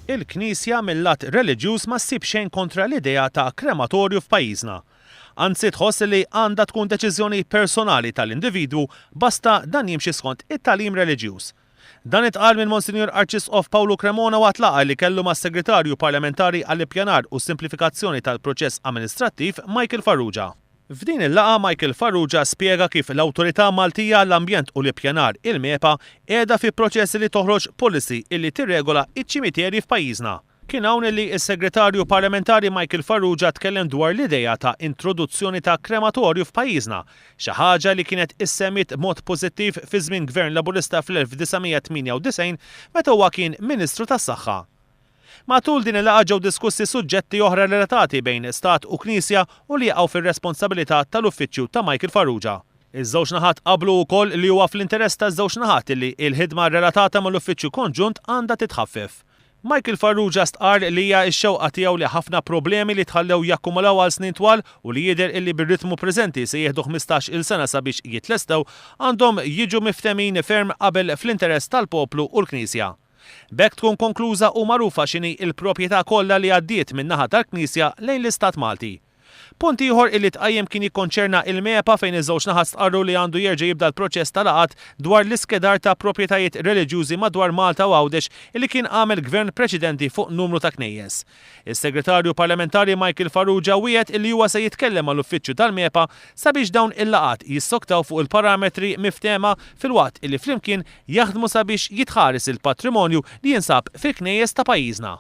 Il-Knisja mil-lat reliġjuż ma ssib xejn kontra l-idea ta' krematorju f'pajjiżna. Anzi tħoss li għandha tkun deċiżjoni personali tal-individwu basta dan jimxi skont it-tagħlim reliġjuż. Dan intqal minn Monsinjur Arċisqof Pawlu Cremona waqt laqgħa li kellu mas-Segretarju Parlamentari għall-Ippjanar u s-Simplifikazzjoni tal-Proċess Amministrattiv Michael Farrugia. F'din il-laqgħa Michael Farrugia spjega kif l-Awtorità Maltija għall-Ambjent u l-Ippjanar, il-MEPA, qiegħda fi proċess li toħroġ policy illi tirregola ċ-ċimiterji f'pajjiżna. Kien hawn illi s-Segretarju Parlamentari Michael Farrugia tkellem dwar l-idea ta' introduzzjoni ta' krematorju f'pajjiżna, xi ħaġa li kienet issemmiet b'mod pożittiv fi żmien Gvern Laburista fl-1998 meta huwa kien Ministru tas-Saħħa. Matul din il-laqgħa ġew diskussi suġġetti oħra relatati bejn Stat u Knisja u li jaqgħu fir-responsabilità tal-uffiċċju ta' Michael Farrugia. Iż-żewġ naħat qablu wkoll li huwa fl-interess taż-żewġ naħat li l-ħidma relatata mal-uffiċċju konġunt għandha titħaffef. Michael Farrugia stqarr li hija x-xewqa tiegħu li ħafna problemi li tħallew jakkumulaw għal snin twal u li jidher illi bir-ritmu preżenti se jieħdu 15 il sena sabiex jitlestew għandhom jiġu miftehmin ferm qabel fl-interess tal-poplu u l-Knisja. B'hekk tkun konkluża u magħrufa x'inhi l-proprjetà kollha li għaddiet min-naħa tal-Knisja lejn l-Istat Malti. Punt ieħor illi tqajjem kien jikkonċerna il-MEPA fejn iż-żewġ naħat stqarru li għandu jerġa' jibda l-proċess ta' laqgħat dwar l-iskedar ta' proprjetajiet reliġjużi madwar Malta u Għawdex illi kien għamel Gvern preċedenti fuq numru ta' knejjes. Is-Segretarju Parlamentari Michael Farrugia wiegħed illi huwa se jitkellem mal-Uffiċċju tal-MEPA sabiex dawn il-laqgħat jissoktaw fuq il-parametri miftehma filwaqt illi flimkien jaħdmu sabiex jitħares il-patrimonju li jinsab fil-knejjes ta' pajjiżna.